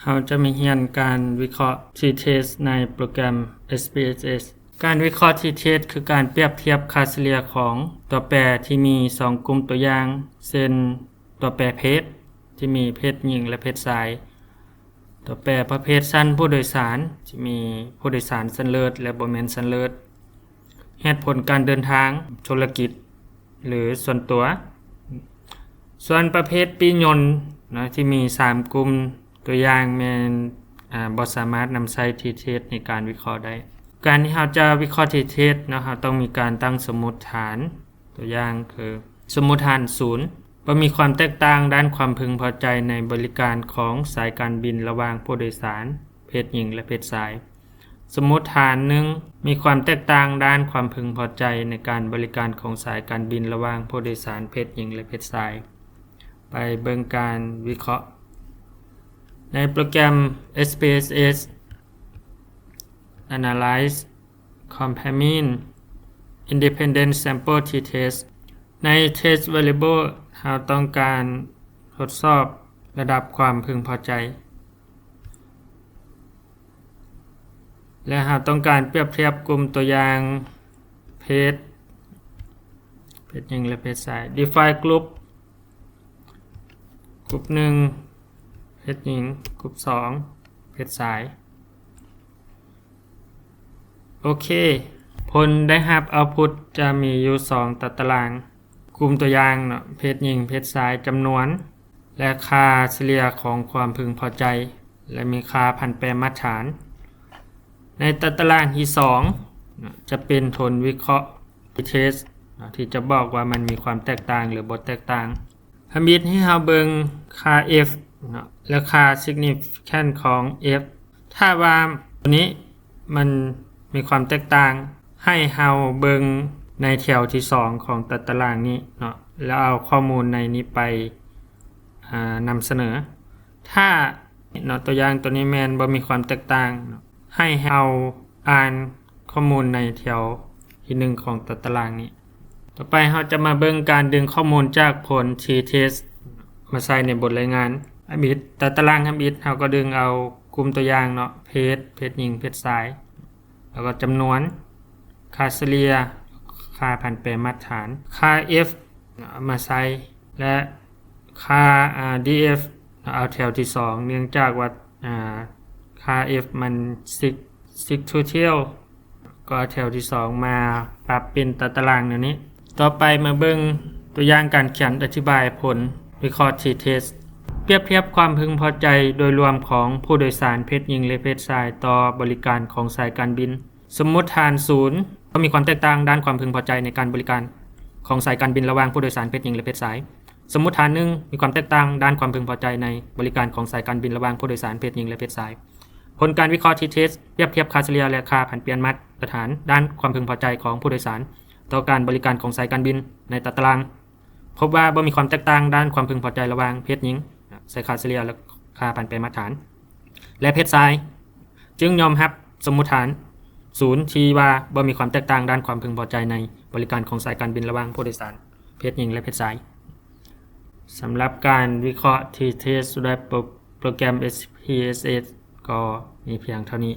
ເຮົາຈະມາຮຽນການວິເຄາະ T-test ໃນໂປຣແກຣມ S P S S. ການວິເຄາະ T-test ຄືການປຽບທຽບຄ່າສະເລ່ຍຂອງຕົວແປທີ່ມີສອງກຸ່ມຕົວຢ່າງ ເຊັ່ນ ຕົວແປເພດ ທີ່ມີເພດຍິງ ແລະ ເພດຊາຍ, ຕົວແປປະເພດຊັ້ນຜູ້ໂດຍສານ ທີ່ມີຜູ້ໂດຍສານຊັ້ນເລີດ ແລະ ບໍ່ແມ່ນຊັ້ນເລີດ, ເຫດຜົນການເດີນທາງ, ທຸລະກິດ ຫຼື ສ່ວນຕົວ. ສ່ວນປະເພດປີ້ຍົນນະ ທີ່ມີສາມກຸ່ມຕົວຢ່າງແມ່ນ ອາ ບໍ່ສາມາດນຳໃຊ້ T-test ໃນການວິເຄາະໄດ້. ການທີ່ເຮົາຈະວິເຄາະ T-test ເນາະ ເຮົາຕ້ອງມີການຕັ້ງສົມມຸດຖານ. ຕົວຢ່າງຄື ສົມມຸດຖານສູນ ບໍ່ມີຄວາມແຕກຕ່າງດ້ານຄວາມເພິ່ງພໍໃຈໃນບໍລິການຂອງສາຍການບິນລະຫວ່າງຜູ້ໂດຍສານເພດຍິງ ແລະ ເພດຊາຍ. ສົມມຸດຖານໜຶ່ງ ມີຄວາມແຕກຕ່າງດ້ານຄວາມເພິ່ງພໍໃຈໃນການບໍລິການຂອງສາຍການບິນລະຫວ່າງຜູ້ໂດຍສານເພດຍິງ ແລະ ເພດຊາຍ. ໄປເບິ່ງການວິເຄາະ. ໃນໂປຣແກຣມ S P S S Analyze Comparing Independent Sample T-test ໃນ Test Variable ເຮົາຕ້ອງການທົດສອບລະດັບຄວາມເພິ່ງພໍໃຈ ແລະ ເຮົາຕ້ອງການປຽບທຽບກຸ່ມຕົວຢ່າງເພດ, ເພດຍິງ ແລະ ເພດຊາຍ. Define group. ກຸ່ມໜຶ່ງ ເພດຍິງ, ກຸ່ມສອງ ເພດຊາຍ. ໂອເຄ, ຜົນໄດ້ຮັບ output ຈະມີຢູ່ສອງຕາຕະລາງ, ກຸ່ມຕົວຢ່າງເນາະ, ເພດຍິງ, ເພດຊາຍ, ຈຳນວນ ແລະ ຄ່າສະເລ່ຍຂອງຄວາມເພິ່ງພໍໃຈ ແລະ ມີຄ່າຜັນແປມາດຖານ. ໃນຕາຕະລາງທີສອງ ຈະເປັນຜົນວິເຄາະ T-test ທີ່ຈະບອກວ່າມັນມີຄວາມແຕກຕ່າງ ຫຼື ບໍ່ແຕກຕ່າງ. ທຳອິດໃຫ້ເຮົາເບິ່ງຄ່າ F ເນາະ ແລະ ຄ່າ significant ຂອງ F. ຖ້າວ່າຕົວນີ້ມັນມີຄວາມແຕກຕ່າງ, ໃຫ້ເຮົາເບິ່ງໃນແຖວທີສອງຂອງຕາຕະລາງນີ້ເນາະ ແລ້ວເອົາຂໍ້ມູນໃນນີ້ໄປ ອາ ນຳສະເໜີ. ຖ້າເນາະ ຕົວຢ່າງຕົວນີ້ແມ່ນບໍ່ມີຄວາມແຕກຕ່າງເນາະ, ໃຫ້ເຮົາອ່ານຂໍ້ມູນໃນແຖວທີໜຶ່ງຂອງຕາຕະລາງນີ້. ຕໍ່ໄປເຮົາຈະມາເບິ່ງການດຶງຂໍ້ມູນຈາກຜົນ T-test ມາໃສ່ໃນບົດລາຍງານທຳອິດ. ຕາຕະລາງທຳອິດ ເຮົາກໍດຶງເອົາກຸ່ມຕົວຢ່າງເນາະ, ເພດ, ເພດຍິງ, ເພດຊາຍ, ແລ້ວກໍຈຳນວນ, ຄ່າສະເລ່ຍ, ຄ່າຜັນແປມາດຖານ, ຄ່າ F ເອົາມາໃສ່ ແລະ ຄ່າ ອາ D F ເອົາແຖວທີສອງ ເນື່ອງຈາກວ່າ ອາ ຄ່າ F ມັນ six, six to twelve ກໍເອົາແຖວທີສອງມາປັບເປັນຕາຕະລາງແນວນີ້. ຕໍ່ໄປມາເບິ່ງຕົວຢ່າງການຂຽນອະທິບາຍຜົນວິເຄາະ T-test. ປຽບທຽບຄວາມເພິ່ງພໍໃຈໂດຍລວມຂອງຜູ້ໂດຍສານເພດຍິງ ແລະ ເພດຊາຍຕໍ່ບໍລິການຂອງສາຍການບິນ. ສົມມຸດຖານສູນ ບໍ່ມີຄວາມແຕກຕ່າງດ້ານຄວາມເພິ່ງພໍໃຈໃນການບໍລິການຂອງສາຍການບິນລະຫວ່າງຜູ້ໂດຍສານເພດຍິງ ແລະ ເພດຊາຍ. ສົມມຸດຖານໜຶ່ງ ມີຄວາມແຕກຕ່າງດ້ານຄວາມເພິ່ງພໍໃຈໃນບໍລິການຂອງສາຍການບິນລະຫວ່າງຜູ້ໂດຍສານເພດຍິງ ແລະ ເພດຊາຍ. ຜົນການວິເຄາະ T-test ປຽບທຽບຄ່າສະເລ່ຍ ແລະ ຄ່າຜັນປ່ຽນມາດຕະຖານດ້ານຄວາມເພິ່ງພໍໃຈຂອງຜູ້ໂດຍສານຕໍ່ການບໍລິການຂອງສາຍການບິນໃນຕາຕະລາງ. ພົບວ່າບໍ່ມີຄວາມແຕກຕ່າງດ້ານຄວາມເພິ່ງພໍໃຈລະຫວ່າງເພດຍິງ ໃສ່ຄ່າສະເລ່ຍ ແລະ ຄ່າຜັນແປມາດຖານ ແລະ ເພດຊາຍ, ຈຶ່ງຍອມຮັບສົມມຸດຖານສູນທີ່ວ່າບໍ່ມີຄວາມແຕກຕ່າງດ້ານຄວາມເພິ່ງພໍໃຈໃນບໍລິການຂອງສາຍການບິນລະຫວ່າງຜູ້ໂດຍສານເພດຍິງ ແລະ ເພດຊາຍ. ສຳລັບການວິເຄາະ T-test ດ້ວຍໂປຣ ໂປຣແກຣມ S P S S ກໍມີພຽງເທົ່ານີ້.